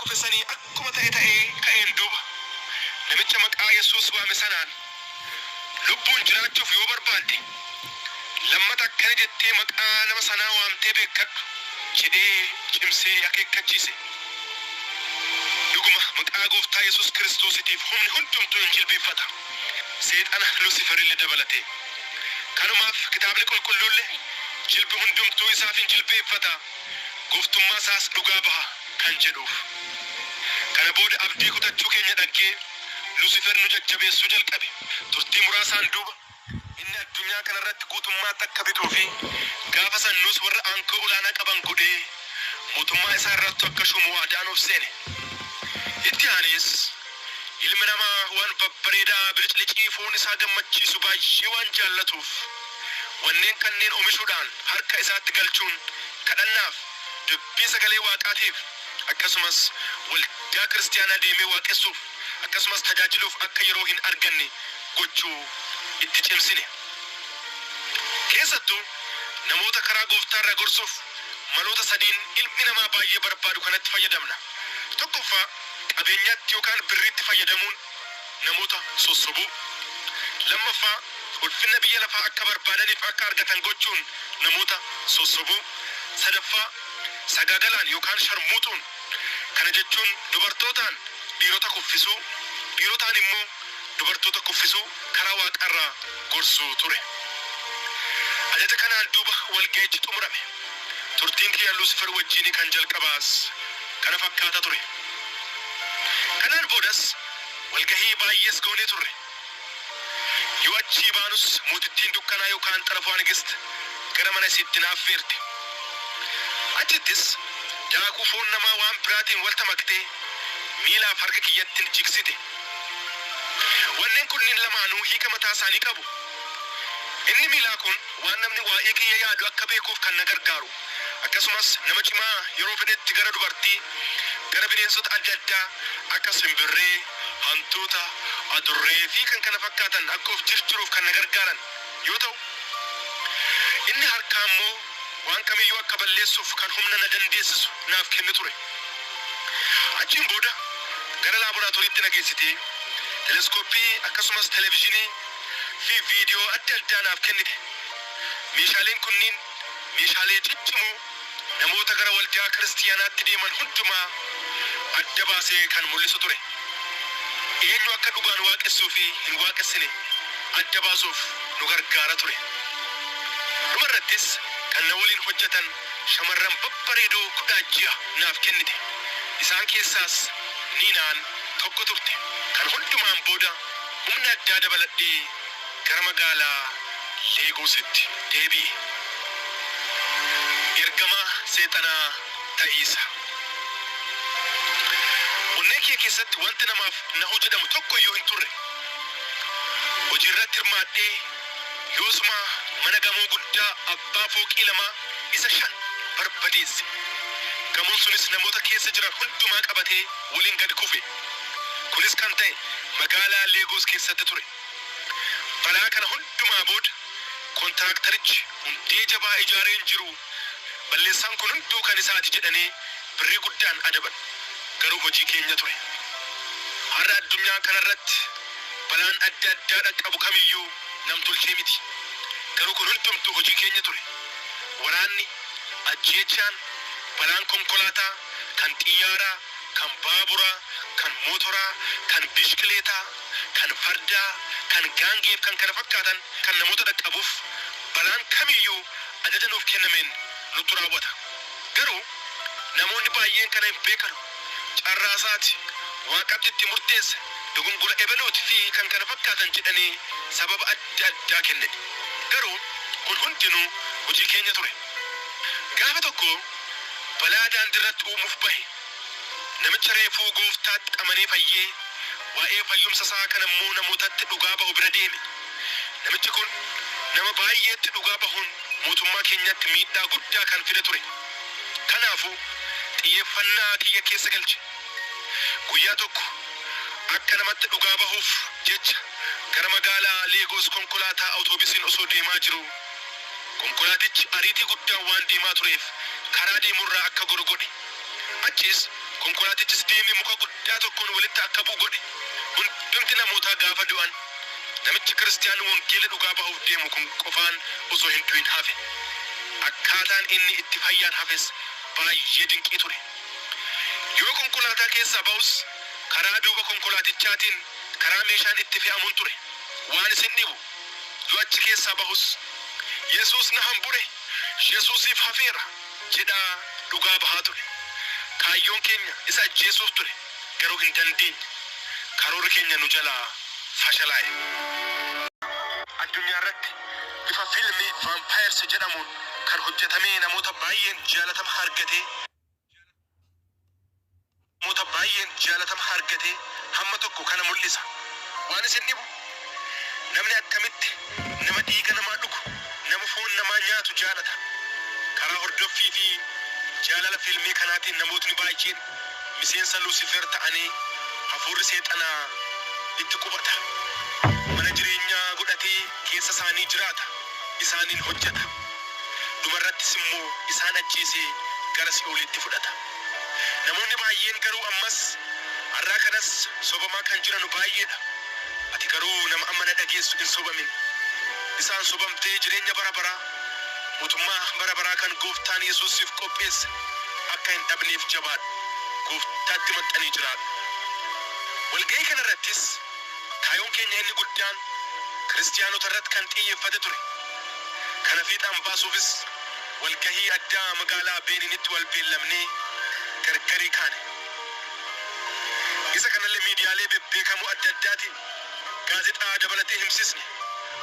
kufe sanii akkuma ta'e ta'ee ka'een duuba namicha maqaa Yesuus waame sanaan, Lubbuun jiraachuuf yoo barbaadde, lammata akkana jettee maqaa nama sanaa waamtee beekkadhu jedhee cimsee akeekkachiise. Dhuguma maqaa Gooftaa Yesuus Kiristoositiif humni hundumtuu in jilbiiffata, Seexana Lusiferille dabalatee. Kanumaaf Kitaabni Qulqulluulle, Jilbi hundumtuu isaaf in jilbeeffata, gooftummaa isaas dhugaa baha kan jedhuuf. Kana booda abdii kutachuu keenya dhaggee Lusifer nu jajjabeessuu jalqabe. Turtii muraasaan duuba inni addunyaa kana irratti guutummaatti akka bituu fi gaafa san nus warra aangoo olaanaa qaban godhee mootummaa isaa irrattu akka shuumu waadaa nuuf seene. Itti aanees ilmi namaa waan babbareedaa biliclicii foon isaa gammachiisu baay'ee waan jaallatuuf wanneen kanneen omishuudhaan harka isaatti galchuun kadhannaaf, dubbii sagalee Waaqaatiif akkasumas waldaa kiristiyaanaa deemee waaqessuuf akkasumas tajaajiluuf akka yeroo hin arganne gochuu itti cimsine. Keessattuu namoota karaa Gooftaa irraa gorsuuf maloota sadiin ilmi namaa baay'ee barbaadu kanatti fayyadamna. Tokkoffaa, qabeenyaatti yookaan birriitti fayyadamuun namoota sossobuu. Lammaffaa, ulfinna biyya lafaa akka barbaadaniif akka argatan gochuun namoota sossobuu. Sadaffaa, sagaagalaan yookaan sharmuuxuun, kana jechuun dubartootaan dhiirota kuffisuu, dhiirotaan immoo dubartoota kuffisuu karaa Waaqaarraa gorsuu ture. Ajaja kanaan duuba walga'ichi xumurame. Turtiin kiyya Luusifer wajjiinii kan jalqabaas kana fakkaata ture. Kanaan boodas walgahii baay'ees goonee turre. Yoo achii baanus mootittiin dukkanaa yookaan Xarafwaa Nigist gara mana isiitti na affeerte. Achittis daakuu foon namaa waan biraatiin walta maktee miilaaf harka kiyyatti jigsite. Wanneen kunniin lamaanuu hiika mataa isaanii qabu. Inni miilaa kun waan namni waa'ee kiyya yaadu akka beekuuf kan na gargaaru, akkasumas nama cimaa yeroo fedhetti gara dubartii, gara bineensota adda addaa akka simbirree, hantuuta, adurree fi kkf akka of jirjiruuf kan na gargaaran yoo ta'u, inni harkaa immoo waan kamiyyuu akka balleessuuf kan humna na dandeessisu naaf kennu ture. Achiin booda gara laaboraatooriitti na geessitee teleeskooppii akkasumas televizyinii fi viidiyoo adda addaa naaf kennite. Meeshaaleen kunniin meeshaalee ciccimoo namoota gara waldaa kiristiyaanaatti deeman hundumaa adda baasee kan mul'isu ture. Eenyu akka dhugaan waaqessuu fi hin waaqessine adda baasuuf nu gargaara ture. Dhuma irrattis kan na waliin hojjetan shamarran babbareedoo 16 naaf kennite. Isaan keessaas Niinaan tokko turte. Kan hundumaan booda humna addaa dabaladhee gara magaalaa Leegoositti deebi'e. Ergamaa Seexanaa Ta'iisa. Onnee kiyya keessatti wanti namaaf nahuu jedhamu tokko iyyuu hin turre. Hojii irratti hirmaadhee yoosuma mana gamoo guddaa abbaa fooqii lamaa isa 5 barbadeesse. Gamoon sunis namoota keessa jiran hundumaa qabatee waliin gad kufe. Kunis kan ta'e magaalaa Leegoos keessatti ture. Balaa kana hundumaa booda kontiraaktarichi hundee jabaa ijaaree hin jiru, balleessaan kun hunduu kan isaati jedhanii birrii guddaan adaban. Garuu hojii keenya ture. Har'a addunyaa kanarratti balaan adda addaa dhaqqabu kamiyyuu namtolchee miti. Garuu kun hundumtuu hojii keenya ture. Waraanni, ajjeechaan, balaan konkolaataa, kan xiyyaaraa, kan baaburaa, kan mootoraa, kan bishkileetaa, kan fardaa, kan gaangeef kkf kan namoota dhaqqabuuf balaan kamiyyuu ajaja nuuf kennameen nuttu raawwata. Garuu namoonni baay'een kana hin beekanu. Carraasaati, Waaqatti itti murteesse, dogongora ebeluuti fi kkf jedhanii sababa adda addaa kennani. Garuu kun hundinuu hojii keenya ture. Gaafa tokko balaa daandirratti uumuuf bahe. Namicha reefuu Gooftaatti amanee fayyee, waa'ee fayyumsa isaa kana immoo namootatti dhugaa ba'u bira deeme. Namichi kun nama baay'eetti dhugaa bahuun mootummaa keenyatti miidhaa guddaa kan fide ture. Kanaafuu, xiyyeeffannaa kiyya keessa galche. Guyyaa tokko akka namatti dhugaa bahuuf jecha gara magaalaa Leegoos konkolaataa awutoobisiin osoo deemaa jiruu, konkolaatichi ariitii guddaan waan deemaa tureef karaa deemurraa akka goru godhe. Achiis konkolaatichis deemee muka guddaa tokkoon walitti akka bu'u godhe. Hundumti namootaa gaafa du'an, namichi Kiristiyaan wangeela dhugaa bahuuf deemu kun qofaan osoo hin du'in hafe. Akkaataan inni itti fayyaan hafes baay'ee dinqii ture. Yoo konkolaataa keessaa ba'us karaa duuba konkolaatichaatiin karaa meeshaan itti fe'amuun ture. Waan isin dhibu, yoo achi keessaa bahus, "Yesuus na hambure, Yesuusiif hafeera" jedhaa dhugaa bahaa ture. Kaayyoon keenya isa ajjeesuuf ture, garuu hin dandeenye. Karoorri keenya nu jalaa fashalaa'e. Addunyaa irratti bifa fiilmii Vampires jedhamuun kan hojjetamee namoota baay'een jaalatama argatee namoota baay'een jaalatama argatee hamma tokko kana mul'isa. Waan isin dhibu, namni akkamitti nama dhiiga namaa dhugu, nama foon namaa nyaatu jaalata? Karaa hordoffii fi jaalala fiilmii kanaatiin namootni baay'een miseensa Luusifer ta'anii hafuurri seexanaa itti qubata. Mana jireenyaa godhatee keessa isaanii jiraata, isaaniin hojjeta. Dhumarrattis immoo isaan ajjeesee gara si'oolitti fudhata. Namoonni baay'een garuu ammas har'aa kanas sobamaa kan jiranu baay'eedha. Ati garuu nama amma na dhageessu hin sobamin. Isaan sobamtee jireenya bara baraa, mootummaa bara baraa kan Gooftaan Yesuus siif qopheesse akka hin dhabneef jabaadhu. Gooftaatti maxxanii jiraadhu. Walga'ii kana irrattis kaayoon keenya inni guddaan Kiristiyaanota irratti kan xiyyeeffate ture. Kana fiixaan baasuufis walgahii addaa magaalaa Beeninitti wal beellamnee gargarii kaane. Isa kanallee miidiyaalee bebbeekamoo adda addaatiin gaazexaa dabalatee himsisne.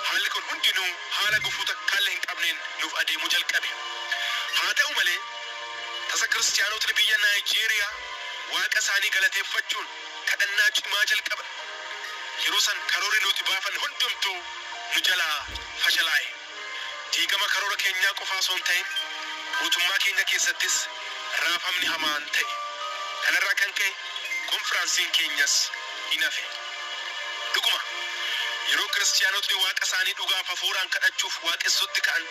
Haalli kun hundinuu haala gufuu takkaallee hin qabneen nuuf adeemuu jalqabe. Haa ta'u malee, tasa Kiristiyaanotni biyya Naayijeeriyaa Waaqa isaanii galateeffachuun kadhannaa cimaa jalqaban. Yeroo san karoorri nuti baafanne hundumtuu nu jalaa fashalaa'e. Diigama karoora keenyaa qofaa osoo hin ta'in mootummaa keenya keessattis raafamni hamaan ta'e. Kanarraa kan ka'e konfiraansiin keenyas in hafe. Dhuguma, yeroo Kiristiyaanotni Waaqa isaanii dhugaaf hafuuraan kadhachuuf waaqessuutti ka'an,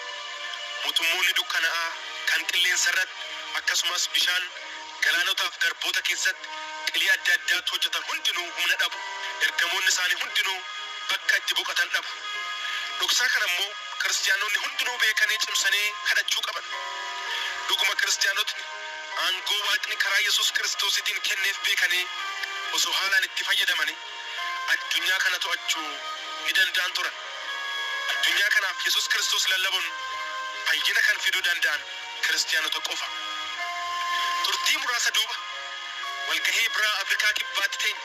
mootummoonni dukkana'aa kan qilleensarratti akkasumas bishaan galaanotaaf garboota keessatti xilii adda addaatti hojjetan hundinuu humna dhabu. Ergamoonni isaanii hundinuu bakka itti boqotan dhabu. Dhoksaa kana immoo Kiristiyaanonni hundinuu beekanii cimsanii kadhachuu qaban. Dhuguma Kiristiyaanotni aangoo Waaqni karaa Yesuus Kiristoositiin kenneef beekanii osoo haalaan itti fayyadamanii addunyaa kana to'achuu ni danda'an turan. Addunyaa kanaaf Yesuus Kiristoos lallabuun fayyina kan fiduu danda'an Kiristiyaanota qofa. Turtii muraasa duuba walgahii biraa Afrikaa Kibbaatti teenya.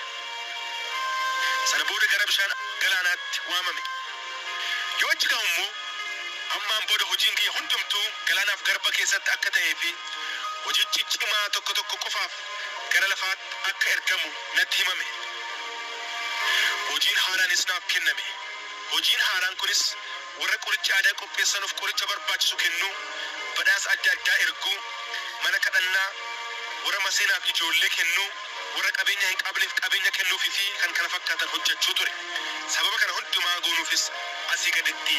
Sana booda gara bishaan galaanaatti waamame. Yoo achi gahu immoo ammaan booda hojiin kiyya hundumtuu galaanaaf garba keessatti akka ta'ee fi hojichi cimaa tokko tokko qofaaf gara lafaatti akka ergamu natti himame. Hojiin haaraanis naaf kenname. Hojiin haaraan kunis warra qoricha aadaa qopheessanuuf qoricha barbaachisu kennuu, badhaasa adda addaa erguu, mana kadhannaa warra maseenaaf ijoollee kennuu, warra qabeenya hin qabneef qabeenya kennuufii fi kan kana fakkaatan hojjechuu ture. Sababa kana hundumaa goonuufis asii gaditti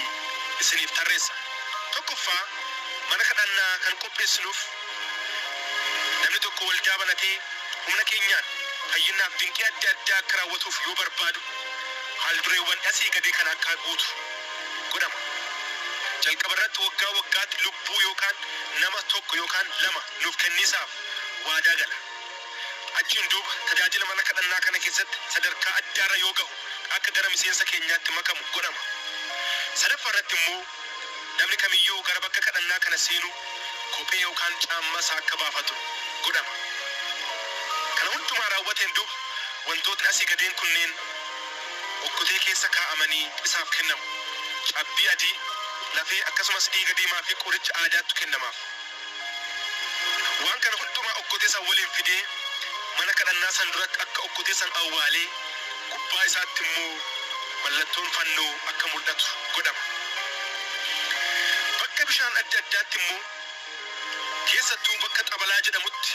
isiniif tarreessa. Tokkoffaa, mana kadhannaa kan qopheessinuuf namni tokko waldaa banatee humna keenyaan fayyinaaf dinqii adda addaa akka raawwatuuf yoo barbaadu haal-dureewwan asii gadii kana akka guutu godhama. Jalqaba irratti waggaa waggaatti lubbuu yookaan nama tokko yookaan lama nuuf kenniisaaf waadaa gala. Achiin duuba tajaajila mana kadhannaa kana keessatti sadarkaa addaarra yoo gahu akka gara miseensa keenyaatti makamu godhama. Sadaffaa irratti immoo namni kamiyyuu gara bakka kadhannaa kana seenuu kophee yookaan caammaa isaa akka baafatu godhama. Kana hundumaa raawwateen duuba wantootni asii gadeen kunneen okkotee keessa kaa'amanii isaaf kennamu. Cabbii adii, lafee akkasumas dhiiga diimaa fi qoricha aadaattu kennamaaf. Waan kana hundumaa okkotee san waliin fidee mana kadhannaa san duratti akka okkotee san awwaalee gubbaa isaatti immoo mallattoon fannoo akka mul'atu godhama. Bakka bishaan adda addaatti immoo keessattuu bakka xabalaa jedhamutti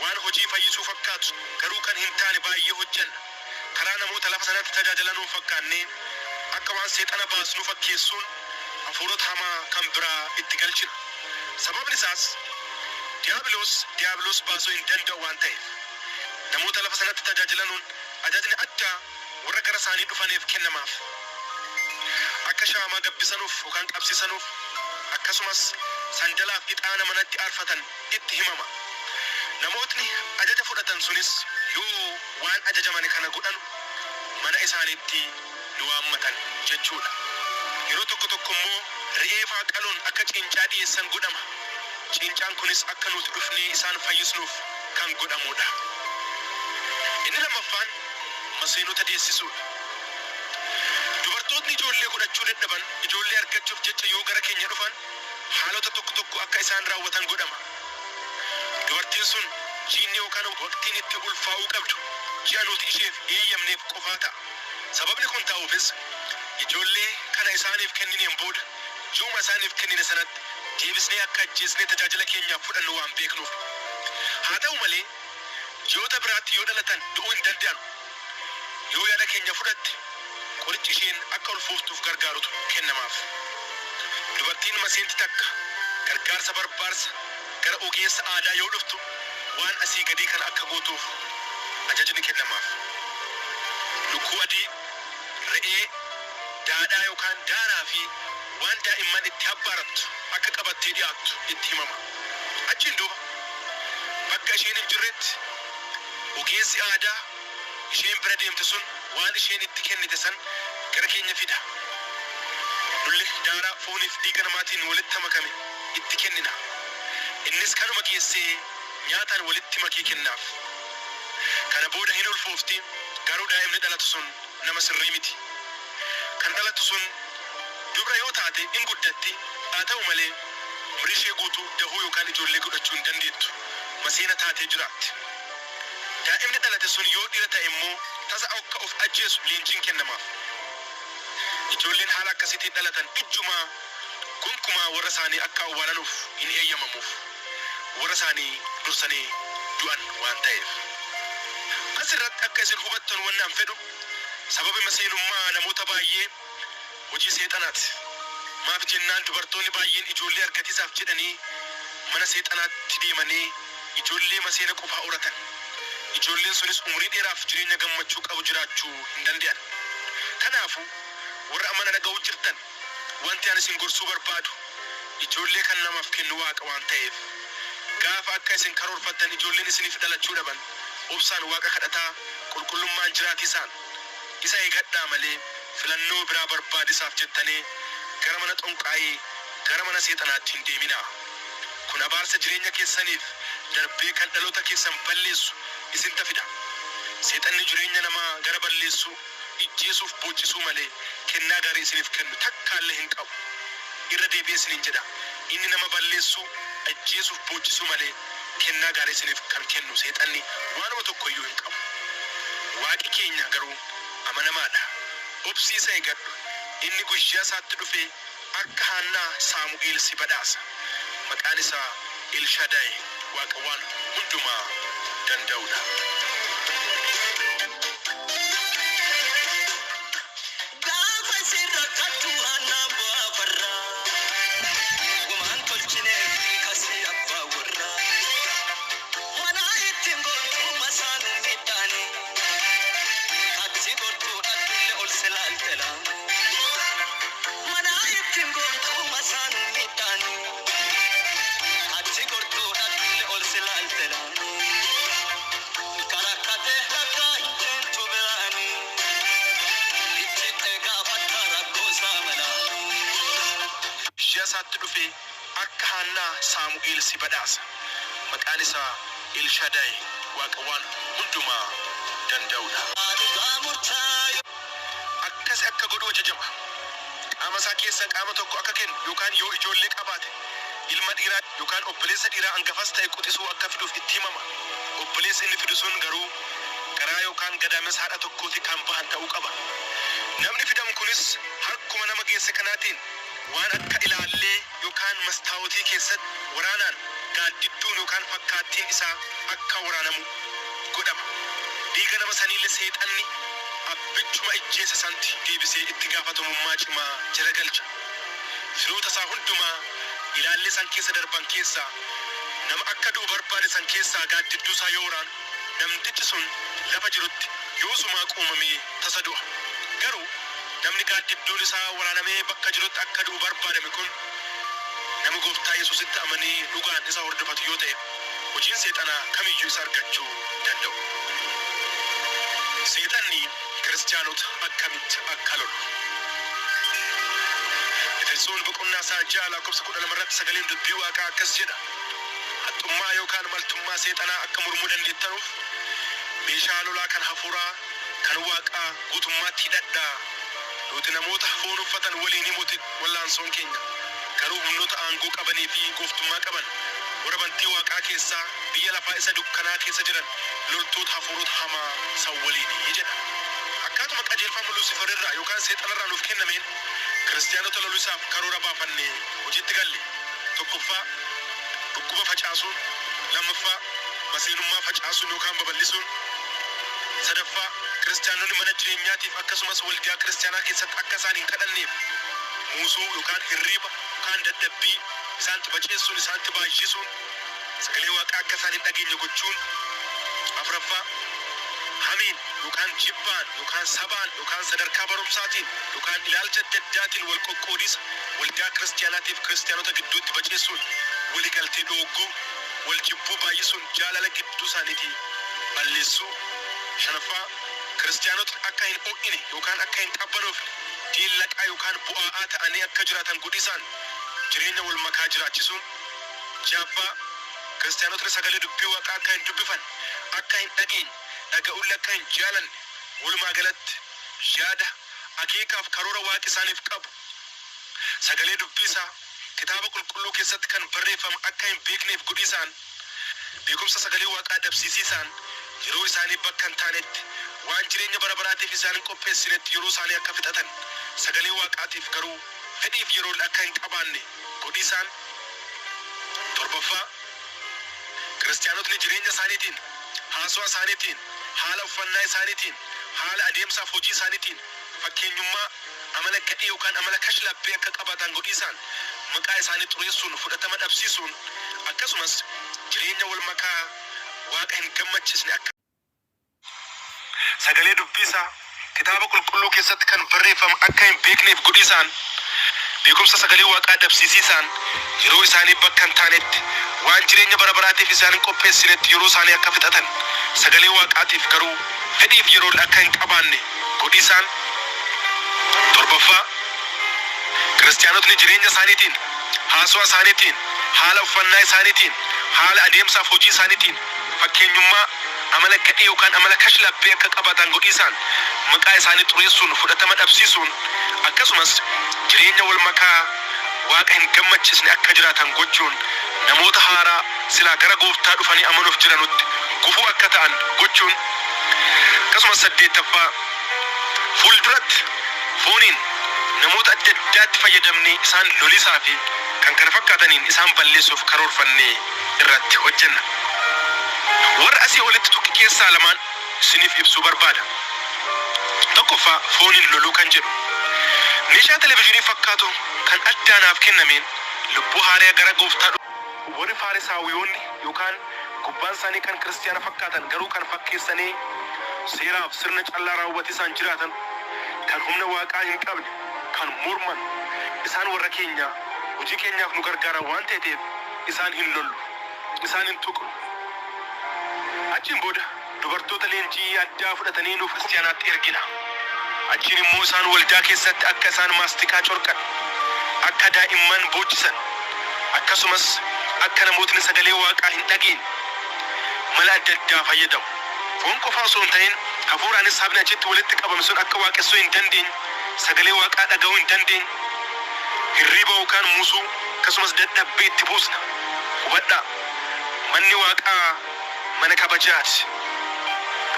waan hojii fayyisuu fakkaatu garuu kan hin taane baay'ee hojjenna. Karaa namoota lafa sanatti tajaajilanuun fakkaannee akka waan seexana baasnuu fakkeessuun hafuurota hamaa kan biraa itti galchina. Sababni isaas Diyaabiloos diyaabiloos baasuu hin danda'u waan ta'eef. Namoota lafa sanatti tajaajilanuun ajajni addaa warra gara isaanii dhufaniif kennamaaf. Akka shaamaa gabbisanuuf yookaan qabsiisanuuf akkasumas sandalaaf ixaana manatti aarfatan itti himama. Namootni ajaja fudhatan sunis yoo waan ajajamane kana godhanu mana isaaniitti nu waammatan jechuudha. Yeroo tokko tokko immoo re'ee faa qaluun akka ciincaa dhiyeessan godhama. Ciincaan kunis akka nuti dhufnee isaan fayyisnuuf kan godhamuudha. Inni lammaffaan maseenota deessisuudha. Dubartootni ijoollee godhachuu dadhaban ijoollee argachuuf jecha yoo gara keenya dhufan haalota tokko tokko akka isaan raawwatan godhama. Dubartiin sun jiinni yookaan waqtiin itti ulfaa'uu qabdu ji'a nuti isheef eeyyamneef qofaa ta'a. Sababni kun ta'uufis ijoollee kana isaaniif kennineen booda ji'uma isaaniif kennine sanatti deebisnee akka ajjeesnee tajaajila keenyaaf fudhannu waan beeknuuf. Haa ta'u malee ji'oota biraatti yoo dhalatan du'uu hin danda'anu. Yoo yaada keenya fudhatte qorichi isheen akka ulfooftuuf gargaarutu kennamaaf. Dubartiin maseenti takka gargaarsa barbaarsa gara ogeessa aadaa yoo dhuftu waan asii gadii kana akka gootuuf ajajni kennamaaf. Lukkuu adii, re'ee, daadhaa yookaan daaraa fi waan daa'imman itti habbaarattu akka qabattee dhiyaattu itti himama. Achiin duuba bakka isheen hin jirretti ogeessi aadaa isheen bira deemte sun waan isheen itti kennite san gara keenya fida. Nulle daaraa fooniif dhiiga namaatiin walitti makame itti kennina. Innis kanuma geessee nyaataan walitti makee kennaaf. Kana booda hin ulfoofti, garuu daa'imni dhalatu sun nama sirrii miti. Kan dhalattu sun dubra yoo taate in guddatti, haa ta'u malee umrii ishee guutuu dahuu yookaan ijoollee godhachuu hin dandeettu. Maseena taatee jiraatti. Daa'imni dhalate sun yoo dhiira ta'e immoo tasa akka of ajjeesu leenjiin kennamaaf. Ijoolleen haala akkasiitiin dhalatan ijjumaa gonkumaa warra isaanii akka awwaalanuuf hin eeyyamamuuf. Warra isaanii dursanii du'an waan ta'eef. As irratti akka isin hubattan wanni an fedhu sababi maseenummaa namoota baay'ee hojii seexanaati. Maaf jennaan dubartoonni baay'een ijoollee argatiisaaf jedhanii mana seexanaatti deemanii ijoollee maseena qofaa horatan. Ijoolleen sunis umurii dheeraaf jireenya gammachuu qabu jiraachuu hin danda'an. Kanaafu warra amma na dhaga'uu jirtan wanti ani isin gorsuu barbaadu ijoollee kan namaaf kennu Waaqa waan ta'eef gaafa akka isin karoorfattan ijoolleen isiniif dhalachuu dhaban obsaan Waaqa kadhataa qulqullummaan jiraatiisaan isa eegadhaa malee filannoo biraa barbaadisaaf jettanii gara mana xonqaayii gara mana seexanaatti hin deeminaa. Kun abaarsa jireenya keessaniif darbee kan dhaloota keessan balleessu isinta fida. Seexanni jireenya namaa gara balleessuu, ijjeesuuf boochisuu malee kennaa gaarii isiniif kennu takkaallee hin qabu. Irra deebi'ee isiniin jedha, inni nama balleessuu, ajjeesuuf boochisuu malee kennaa gaarii isiniif kan kennu seexanni waanuma tokko iyyuu hin qabu. Waaqi keenya garuu amanamaadha. Obsii isa eegadhu. Inni guyyaa isaatti dhufee akka Haannaa Saamu'eel si badhaasa. Maqaan isaa Elshaadaay Waaqa waan hundumaa danda'udha. Gaafa isin rakkattu Haannaan bu'aa farraa. Gumaan tolchineef kasii abbaa warraa. Mana ittiin gortuu masaanuu miidhaanii. Ati gortuu dhaddullee ol silaalte laani. Mana ittiin gortuu masaanuu miidhaanii. Ati gortuu dhaddullee ol silaalte laani. Karakkatee rakkaa hin teentu biraanii. Itti gaafatta rakkoo isaa malaanii. Guyyaa isaatti dhufee akka Haannaa Saamu'eel si badhaasa. Maqaan isaa Elshaadaay Waaqa waan hundumaa danda'udha. Dhugaa murtaa'e. Akkas akka godhu ajajama. Qaama isaa keessaa qaama tokko akka kennu yookaan yoo ijoollee qabaate ilma dhiiraa yookaan obboleessa dhiiraa hangafas ta'e quxisuu akka fiduuf itti himama. Obboleessi inni fidu sun garuu garaa yookaan gadaamessa haadha tokkooti kan bahan ta'uu qaba. Namni fidamu kunis harkuma nama geesse kanaatiin waan akka ilaallee yookaan mastaawotii keessatti waraanaan gaaddidduun yookaan fakkaattiin isaa akka waraanamu godhama. Dhiiga nama saniillee seexanni abbichuma ijjeessa santi deebisee itti gaafatamummaa cimaa jala galcha. Firoota isaa hundumaa ilaallee san keessa darban keessaa Nama akka du'u barbaade san keessaa gaaddidduu isaa yoo waraanu, namtichi sun lafa jirutti yoosumaa qoomamee tasa du'a. Garuu namni gaaddidduun isaa waraanamee bakka jirutti akka du'u barbaadame kun nama Gooftaa Yesuusitti amanee dhugaan isa hordofatu yoo ta'e, hojiin seexanaa kamiyyuu isa argachuu hin danda'u. Seexanni Kiristiyaanota akkamitti akka lolu. Efesoon boqonnaa isaa 6 lakkoofsa 12 irratti sagaleen dubbii Waaqaa akkas jedha, Haxxummaa yookaan maltummaa seexanaa akka mormuu dandeettanuuf, meeshaa lolaa kan hafuuraa kan Waaqaa guutummaatti hidhadhaa. Nuti namoota foon uffatan waliinii moti wallaansoon keenya, garuu humnoota aangoo qabanii fi gooftummaa qaban, warra bantii waaqaa keessaa biyya lafaa isa dukkanaa keessa jiran loltoota hafuurota hamaa san waliini jedha. Akkaatuma qajeelfama Luusifer irraa yookaan seexana irraa nuuf kennameen Kiristiyaanota loluisaaf karoora baafannee hojiitti galle. Tokkoffaa, dhukkuba facaasuun, lammaffaa, maseenummaa facaasuun yookaan babal'isuun, sadaffaa, Kiristiyaanonni mana jireenyaatiif akkasumas waldaa Kiristiyaanaa keessatti akka isaan hin kadhanneef muusuu yookaan hirriiba yookaan dadhabbii isaantti baceessuun isaantti baay'isuun, sagalee Waaqaa akka isaan hin dhageenye gochuun, afraffaa, hamiin yookaan jibbaan yookaan sabaan yookaan sadarkaa barumsaatiin yookaan ilaalcha adda addaatiin wal qoqqoodiisa waldaa Kiristiyaanaatiif Kiristiyaanota gidduutti baceessuun waligaltee dhoogguu, wal jibbuu baay'isuun jaalala gidduu isaaniitii balleessuu, shanaffaa, Kiristiyaanotni akka hin ho'ine yookaan akka hin qabbanoofne diillaqaa yookaan bu'aa'aa ta'anii akka jiraatan godhiisaan jireenya wal makaa jiraachisuun, ja'affaa, Kiristiyaanotni sagalee dubbii Waaqaa akka hin dubbifanne, akka hin dhageenye, dhaga'uulle akka hin jaalanne, walumaa galatti yaada, akeekaaf karoora Waaqi isaaniif qabu, sagalee dubbii isaa Kitaaba Qulqulluu keessatti kan barreeffame akka hin beekneef godhiisaan, beekumsa sagalee Waaqaa dhabsiisiisaan, yeroo isaanii bakka hin taanetti, waan jireenya bara baraatiif isaan hin qopheessinetti yeroo isaanii akka fixatan, sagalee Waaqaatiif garuu fedhiif yeroolle akka hin qabaanne godhiisaan, torbaffaa, Kiristiyaanotni jireenya isaaniitiin, haasawa isaaniitiin, haala uffannaa isaaniitiin, haala adeemsaaf hojii isaaniitiin fakkeenyummaa amala gadhee yookaan amala kashlabbee akka qabaatan godhiisaan, maqaa isaanii xureessuun fudhatama dhabsiisuun, akkasumas jireenya wal makaa Waaqa hin gammachisne akka. Sagalee dubbii isaa Kitaaba Qulqulluu keessatti kan barreeffame akka hin beekneef godhiisaan, beekumsa sagalee Waaqaa dhabsiisiisaan, yeroo isaanii bakka hin taanetti, waan jireenya bara baraatiif isaan hin qopheessinetti yeroo isaanii akka fixatan, sagalee Waaqaatiif garuu fedhiif yeroolle akka hin qabaanne godhiisaan, torbaffaa, Kiristiyaanotni jireenya isaaniitiin, haasawa isaaniitiin, haala uffannaa isaaniitiin, haala adeemsaaf hojii isaaniitiin fakkeenyummaa amala gadhee yookaan amala kashlabbee akka qabaatan godhiisaan, maqaa isaanii xureessuun fudhatama dhabsiisuun, akkasumas jireenya wal makaa Waaqa hin gammachisne akka jiraatan gochuun namoota haaraa silaa gara Gooftaa dhufanii amanuuf jiranutti gufuu akka ta'an gochuun, akkasumas saddeettaffaa, fuulduratti fooniin namoota adda addaatti fayyadamnee isaan lolisaa fi kan kana fakkaataniin isaan balleessuuf karoorfannee irratti hojjenna. Warra asii olitti tuqe keessaa lamaan isiniif ibsuu barbaada. Tokkoffaa, fooniin loluu kan jedhu. Meeshaa televizhinii fakkaatu kan addaa naaf kennameen lubbuu haaraya gara Gooftaa dhufu. Warri Faarisaawiyoonni yookaan gubbaan isaanii kan Kiristiyaana fakkaatan garuu kan fakkeessanii seeraaf sirna callaa raawwatiisaan jiraatan, kan humna Waaqaa hin qabne, kan morman, isaan warra keenya, hojii keenyaaf nu gargaaran waan ta'eteef isaan hin lollu, isaan hin tuqnu. Achiin booda dubartoota leenjii addaa fudhatanii nuuf Kiristiyaanaatti ergina. Achiin immoo isaan waldaa keessatti akka isaan maastikaa corqan, akka daa'imman boochisan, akkasumas akka namootni sagalee Waaqaa hin dhageenye mala adda addaa fayyadamu. Foon qofa osoo hin ta'in hafuuraanis sabni achitti walitti qabame sun akka waaqessuu hin dandeenye, sagalee Waaqaa dhaga'uu hin dandeenye, hirriiba yookaan muusuu akkasumas dadhabbii itti buusna. Hubadhaa, manni Waaqaa mana kabajaati.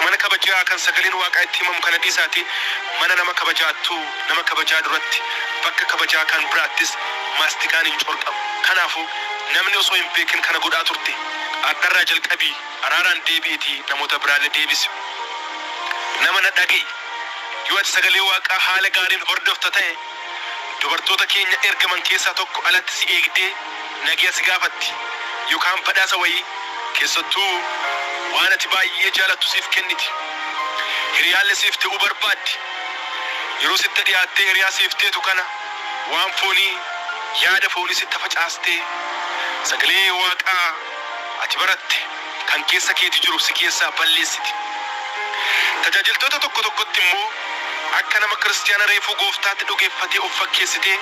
Mana kabajaa kan sagaleen Waaqaa itti himamu kana dhiisaatii mana nama kabajaattuu nama kabajaa duratti bakka kabajaa kan biraattis maastikaan hin corqamu. Kanaafuu namni osoo hin beekin kana godhaa turte ardharraa jalqabii araaraan deebi'iitii namoota biraalle deebisi. Nama na dhaga'i. Yoo ati sagalee Waaqaa haala gaariin hordofta ta'e dubartoota keenya ergaman keessaa tokko alatti si eegdee nageya si gaafatti. yookaan badhaasa wayii keessattuu waan ati baay'ee jaalattu siif kenniti. Hiriyaallee siif ta'uu barbaaddi. Yeroo sitti dhiyaattee hiriyaa siif teetu kana waan foonii yaada foonii sitti facaastee sagalee Waaqaa ati baratte kan keessa keeti jiru si keessaa balleessiti. Tajaajiltoota tokko tokkotti immoo akka nama kiristiyaana reefuu Gooftaatti dhugeeffatee of fakkeessitee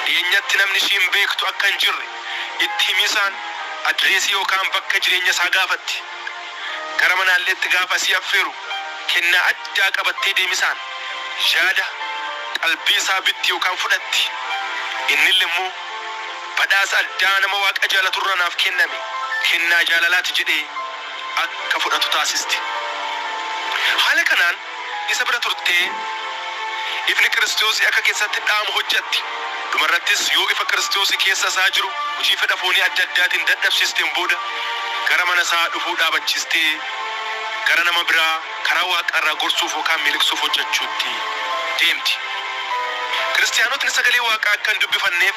dhiyeenyatti namni ishiin beektu akka hin jirre itti himisaan adireesii yookaan bakka jireenya isaa gaafatti. Gara manaalleetti gaafa si affeeru kennaa addaa qabattee deemisaan yaada qalbii isaa bitti yookaan fudhatti. Innille immoo badhaasa addaa nama Waaqa jaalaturra naaf kenname kennaa jaalalaati jedhee akka fudhatu taasisti. Haala kanaan isa bira turtee ifni Kiristoos akka keessatti dhaamu hojjatti. Dhumarrattis yoo ifa Kiristoos keessa isaa jiru hojii fedha foonii adda addaatiin dadhabsiisteen booda gara mana isaa dhufuu dhaabachiistee gara nama biraa karaa Waaqaarraa gorsuuf yookaan miliqsuuf hojjechuutti deemti. Kiristiyaanotni sagalee Waaqaa akka hin dubbifanneef,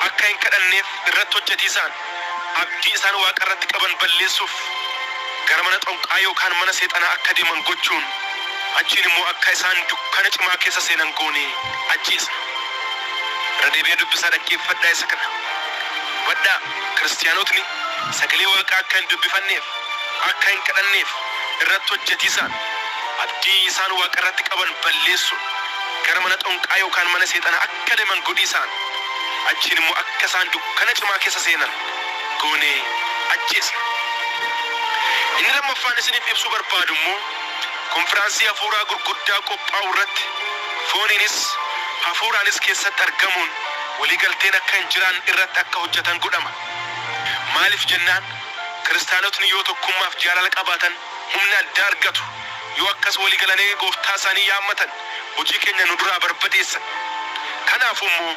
akka hin kadhanneef irratti hojjetiisaan abdii isaan Waaqa irratti qaban balleessuuf gara mana xonqaa yookaan mana seexanaa akka deeman gochuun achiin immoo akka isaan dukkana cimaa keessa seenan goonee ajjeesna. Irra deebi'ee dubbisaa dhaggeeffadhaa isa kana. Hubadhaa, Kiristiyaanotni sagalee Waaqaa akka hin dubbifanneef, akka hin kadhanneef irratti hojjetiisaan abdii isaan Waaqa irratti qaban balleessuun gara mana xonqaa yookaan mana seexanaa akka deeman godhiisaan achiin immoo akka isaan dukkana cimaa keessa seenan goonee ajjeesna. Inni lammaffaan isiniif ibsuu barbaadu immoo konfiraansii hafuuraa gurguddaa qophaa'u irratti fooniinis hafuuraanis keessatti argamuun waliigalteen akka hin jiraan irratti akka hojjetan godhama. Maaliif jennaan kiristaanotni yoo tokkummaaf jaalala qabaatan humna addaa argatu. Yoo akkas waliigalanii Gooftaa isaanii yaammatan hojii keenya nu duraa barbadeessan. Kanaafuu immoo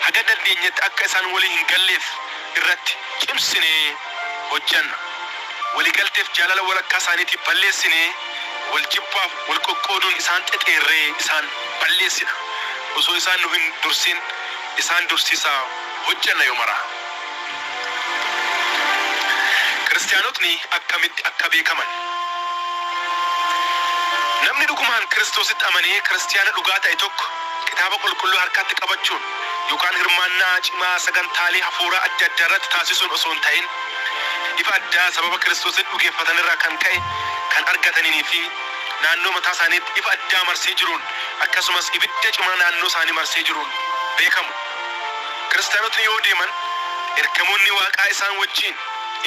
haga dandeenyetti akka isaan walii hin galleef irratti cimsinee hojjanna. Waliigalteef jaalala walakkaa isaaniitii balleessinee wal jibbaaf wal qoqqooduun isaan xexeerree isaan balleessina. Osoo isaan nu hin dursin isaan dursiisaa hojjanna yoo maraa. Kiristiyaanotni akkamitti akka beekaman. Namni dhugumaan Kiristoositti amanee kiristiyaana dhugaa ta'e tokko kitaaba qulqulluu harkatti qabachuun yookaan hirmaannaa cimaa sagantaalee hafuuraa adda addaa irratti taasisuun osoo hin ta'in ifa addaa sababa Kiristoositti dhugeeffatan irraa kan ka'e kan argataniinii fi naannoo mataa isaaniitti ifa addaa marsee jiruun akkasumas ibidda cimaa naannoo isaanii marsee jiruun beekamu. Kiristiyaanotni yoo deeman ergamoonni Waaqaa isaan wajjin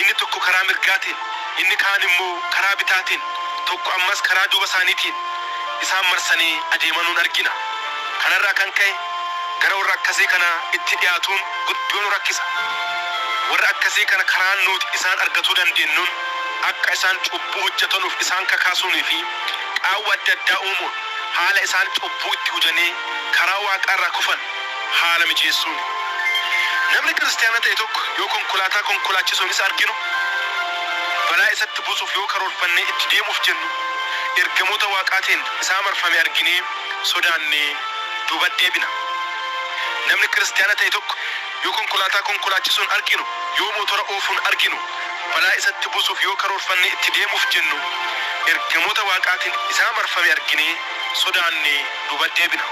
inni tokko karaa mirgaatiin, inni kaan immoo karaa bitaatiin, tokko ammas karaa duuba isaaniitiin isaan marsanii adeemanuun argina. Kanarraa kan ka'e gara warra akkasii kana itti dhiyaatuun guddoo nu rakkisa. Warra akkasii kana karaan nuti isaan argatuu dandeenyuun akka isaan cubbuu hojjetanuuf isaan kakaasuunii fi qaawwa adda addaa uumuun haala isaan cubbuu itti hojanii karaa Waaqaarraa kufan haala mijeessuuni. Namni kiristiyaana ta'e tokko yoo konkolaataa konkolaachisuun isa arginu balaa isatti buusuuf yoo karoorfannee itti deemuuf jennu ergamoota Waaqaatiin isaa marfame arginee sodaannee duuba deebina. Namni kiristiyaana ta'e tokko yoo konkolaataa konkolaachisuun arginu, yoo motora oofuun arginu balaa isatti buusuuf yoo karoorfannee itti deemuuf jennu ergamoota Waaqaatiin isaa marfame arginee sodaannee duuba deebina.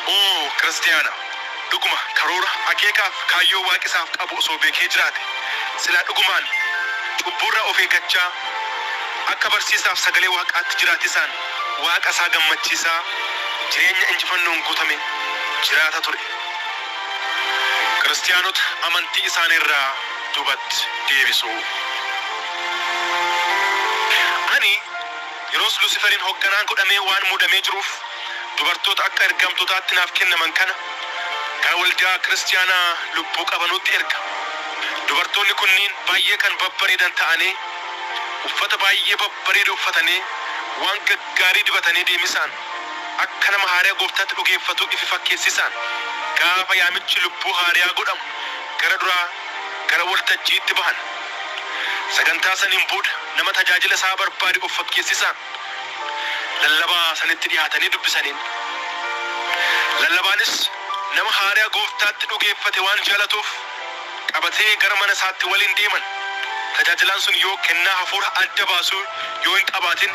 Oo kiristiyaana, dhuguma karoora akeekaaf kaayyoo Waaqi isaaf qabu osoo beekee jiraate silaa dhugumaan cubbuurraa of eeggachaa akka barsiisaaf sagalee Waaqaatti jiraatisaan Waaqa isaa gammachiisaa jireenya injifannoon guutame jiraata ture. Kiristiyaanota amantii isaaniirraa duubatti deebisuu. Ani yeroos Lusiferiin hogganaa godhamee waan muudamee jiruuf dubartoota akka ergamtootaatti naaf kennaman kana gara waldaa kiristiyaanaa lubbuu qabanuutti erga. Dubartoonni kunniin baay'ee kan babbareedan ta'anii uffata baay'ee babbareedu uffatanii waan gaggaarii dibatanii deemisaan akka nama haariyaa Gooftaatti dhugeeffatu ifi fakkeessisaan gaafa yaamichi lubbuu haariyaa godhamu gara duraa gara waltajjiitti bahan. Sagantaa saniin booda nama tajaajila isaa barbaade of fakkeessisaan lallabaa sanitti dhiyaatanii dubbisaniin. Lallabaanis nama haariyaa Gooftaatti dhugeeffate waan jaalatuuf qabatee gara mana isaatti waliin deeman. Tajaajilaan sun yoo kennaa hafuura adda baasuu yoo hin qabaatin